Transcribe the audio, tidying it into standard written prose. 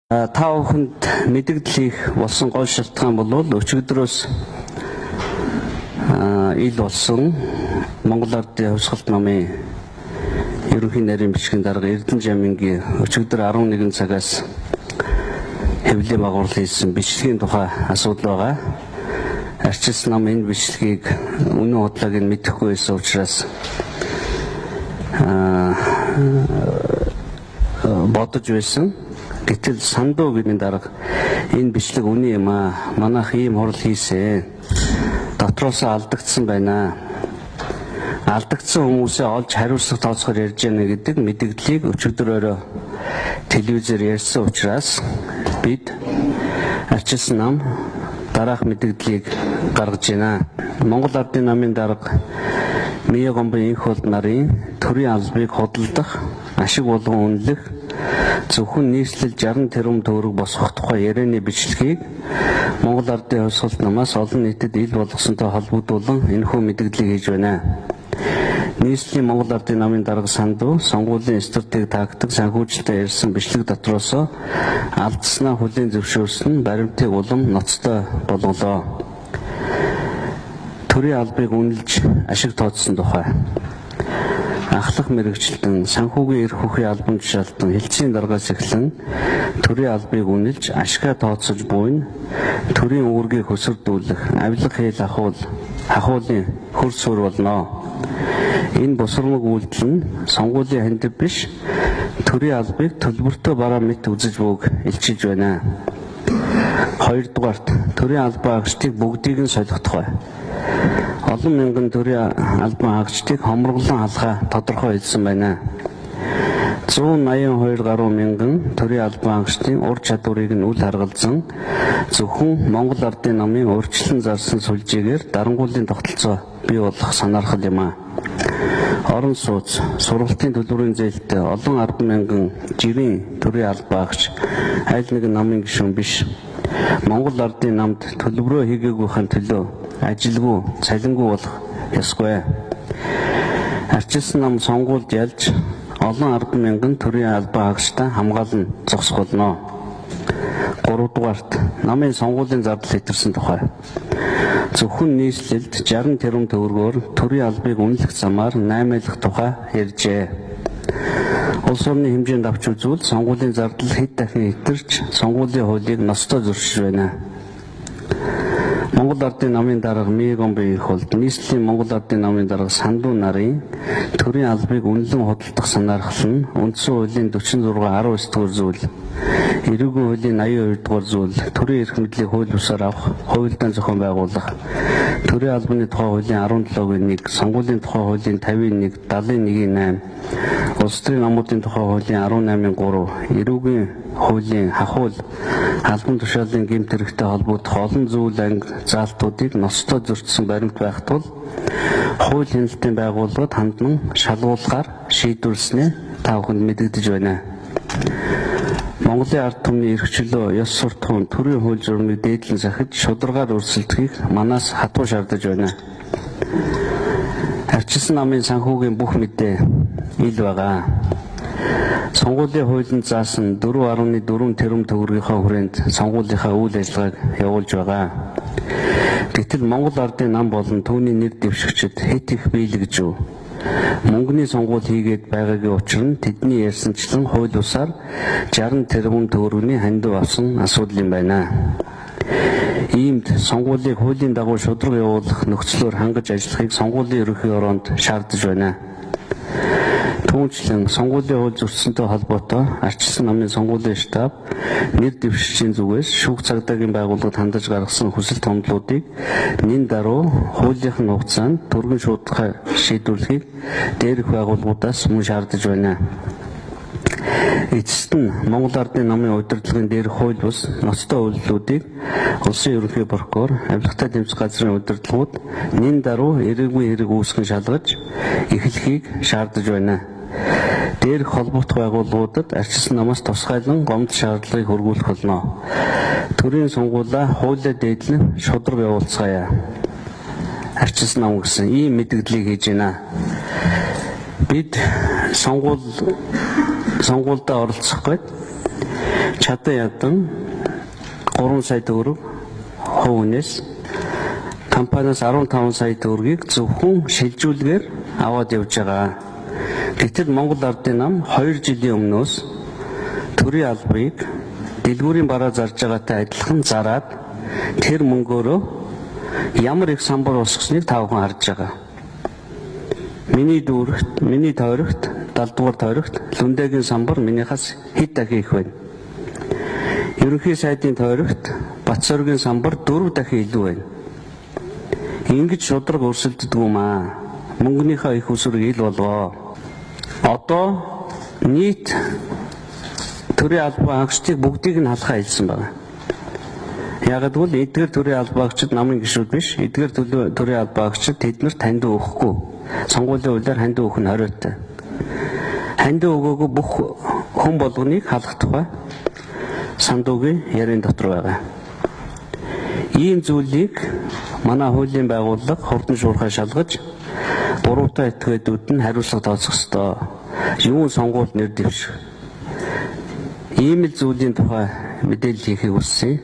Та бүхэнд мэдэгдэл хийх болсон гол шалтгаан бол өчигдрөөс ил болсон Монгол Ардын Хувьсгалт намын ерөнхий нарийн бичгийн дарга Эрдэнэ Жамингийн өчигдөр 11 цагаас хэвлэлийн багварлал хийсэн бичлэгийн тухай асуудал байгаа. Арчилсан нам энэ бичлэгийг үнэн худлааг нь мэдэхгүй байсан учраас бодож байсан. Гэтэл сандуу гэдэг дарга энэ бичлэг үнэн юм аа. Манайх ийм хурал хийсэн. Дотроосоо алдагдсан байна. Алдагдсан хүмүүсээ олж хариуцлага тооцохоор ярьж байна гэдэг мэдэгдлийг өчигдөр орой телевизээр ярьсан учраас бид арчилсан нам дараах мэдэгдлийг гаргаж байна. Монгол Ардын намын дарга Мия Гомбын инх болд нарын төрийн албыг худалдах, ашиг болгон үнэлэх, зөвхөн нийслэл 60 тэрбум төгрөг босгох тухай ярианы бичлэгийг Монгол Ардын Хувьсгалт намаас олон нийтэд ил болгосонтой холбогдуулан энэхүү мэдэгдлийг хийж байна. Нийслэлийн Монгол Ардын намын дарга Сандуу сонгуулийн стратеги тактик санхүүжилтөд ярьсан бичлэг дотроосоо алдснаа хүлээн зөвшөөрсөн баримтыг улам ноцтой болголоо. Төрийн албыг үнэлж ашиг тооцсон тухай ахлах мэрэгчлэн санхүүгийн эрх хүхийн албан тушаалтан хэлтсийн даргаас эхлэн төрийн албыг үнэлж ашгаа тооцож буйн төрийн үүргийг хөсөрдүүлэх авилга хэл ахуулын хөр суурь болно. Энэ бусармаг үйлдэл нь сонгуулийн хандив биш, төрийн албыг төлбөртөө бараа мэт үзэж бууг илчилж байна. Хоёрдугаарт, төрийн албан хаагчдыг бүгдийг нь солих тухай. Олон мянган төрийн албан хаагчдыг хомроглон халахаа тодорхой хэлсэн байна. 182 гаруй мянган төрийн албан хаагчдын ур чадварыг нь үл харгалзан зөвхөн Монгол Ардын намын урьдчилан зарсан сүлжээгээр дарангуулын тогтолцоо бий болох санаархал юм аа. Орон сууц, сургалтын төлбөрийн зээлтэй олон 10 мянган жирийн төрийн албан хаагч аль нэгэн намын гишүүн биш. Монгол Ардын намд төлбөрөө хийгээгүйхэн төлөө ажилгүй, цалингүй болох ёсгүй. Арчилсан нам сонгуульд ялж олон 10 мянган төрийн албан хаагчтай хамгаалан зогсох болно. Гуравдугаарт, намын сонгуулийн зардал хэтэрсэн тухай. Зөвхөн нийслэлд 60 тэрбум төгрөгөөр төрийн албыг үнэлэх замаар наймаалах тухай ярьжээ. Улс орны хэмжээнд авч үзвэл сонгуулийн зардал хэд дахин хэтэрч сонгуулийн хуулийг ноцтой зөрчиж байна. Монгол Ардын намын дарга Мия Гомбын инх болд нийслэлийн Монгол Ардын намын дарга Сандуу нарын төрийн албыг үнэлэн худалдах санаархал нь үндсэн хуулийн 46 19 дугаар зүйл, эрүүгийн хуулийн 82 дугаар зүйл, төрийн эрх мэдлийг хууль бусаар авах, хуульдаан зохион байгуулах, төрийн албаны тухай хуулийн 17-гийн 1, сонгуулийн тухай хуулийн 51, 71-ийн 8, улс төрийн намуудын тухай хуулийн 18-ын 3, эрүүгийн хуулийн хахуул албан тушаалын гэмт хэрэгтэй холбогдох олон зүйл анги заалтуудыг ноцтой зөрчсөн баримт байх тул хууль хяналтын байгууллагад хандан шалгуулгаар шийдвэрлэснээ та бүхэнд мэдэгдэж байна. Монголын ард түмний эрх чөлөө, ёс суртахуун, төрийн хууль журмыг дээдлэн сахиж шударгаар өрсөлдөхийг манаас хатуу шаардаж байна. Арчилсан намын санхүүгийн бүх мэдээ ил байгаа. Сонгуулийн хуулинд заасан 4.4 тэрбум төгрөгийнхөө хүрээнд сонгуулийнхаа үйл ажиллагааг явуулж байгаа. Гэтэл Монгол Ардын нам болон түүний нэр дэвшигчид хэд их биелэгж юу? Мөнгөний сонгуул хийгээд байгаагийн учир нь тэдний ярьсанчлан хууль бусаар 60 тэрбум төгрөгийн хандив авсан асуудал юм байна. Иймд сонгуулийг хуулийн дагуу шударга явуулах нөхцлөөр хангаж ажиллахыг сонгуулийн ерөнхий хороонд шаардаж байна. Түүнчлэн сонгуулийн хууль зөрчсөнтэй холбоотой арчилсан намын сонгуулийн штаб нэр дэвшигчийн зүгээс шүүх цагдаагийн байгууллагад хандаж гаргасан хүсэл томдлуудыг нэн даруй хуулийнхын хугацаанд түргэн шуудахаа шийдвэрлэхийг дээрх байгууллагуудаас мөн шаардаж байна. Эцэст нь Монгол Ардын намын удирдлагын дээрх хууль бус ноцтой үйлдэлүүдийг улсын ерөнхий прокурор, авилгатай тэмцэх газрын удирдлагууд нэн даруй эрэггүй хэрэг үүсгэн шалгаж эхлэхийг шаардаж байна. Дээрх холбогдох байгууллагуудад арчилсан намаас тусгайлан гомдол шаардлагыг хөргүүлэх болно. Төрийн сонгуулиа хуулиа дээдлэн шударга явуулцгаая. Арчилсан нам гэсэн ийм мэдэгдлийг хийж байна. Бид сонгуульдаа оролцох гээд Чадан ядан 3 сая төгрөг хувь хүнээс, компаниас 15 сая төгрөгийг зөвхөн шилжүүлгээр аваад явж байгаа. Гэтэл Монгол Ардын нам 2 жилийн өмнөөс төрийн албыг дэлгүүрийн бараа зарж байгаатай адилхан зараад тэр мөнгөөрөө ямар их самбар усгасныг та бүхэн харж байгаа. Миний дүүрэгт, миний тойрогт, 70 дугаар тойрогт Лүндэгийн самбар минийхаас хэд дахин их байна. Ерөнхий сайдын тойрогт Батцоргийн самбар 4 дахин илүү байна. Ингэж шударга өрсөлддөг юм аа. Мөнгөнийхөө их усрыг ил болгоо. Одоо нийт төрийн албан хаагчдыг бүгдийг нь халахаа хэлсэн байна. Яг гэвэл эдгээр төрийн албаагчид намын гишүүд биш. Эдгээр төрийн албаагчид тэднэрт хандив өгөхгүй. Сонгуулийн хуулиар хандив өгөх нь хориотой. Хандив өгөөгүй бүх хүн болгоныг халах тухай Сандуугийн яриан дотор байгаа. Ийм зүйлийг манай хуулийн байгууллага хурдан шуурхай шалгаж буруутай этгээдүүд нь хариуцлага тооцох ёстой. Юун сонгуул нэр дэвших. Ийм л зүйлийн тухай мэдээлэл хийхийг хүссэн.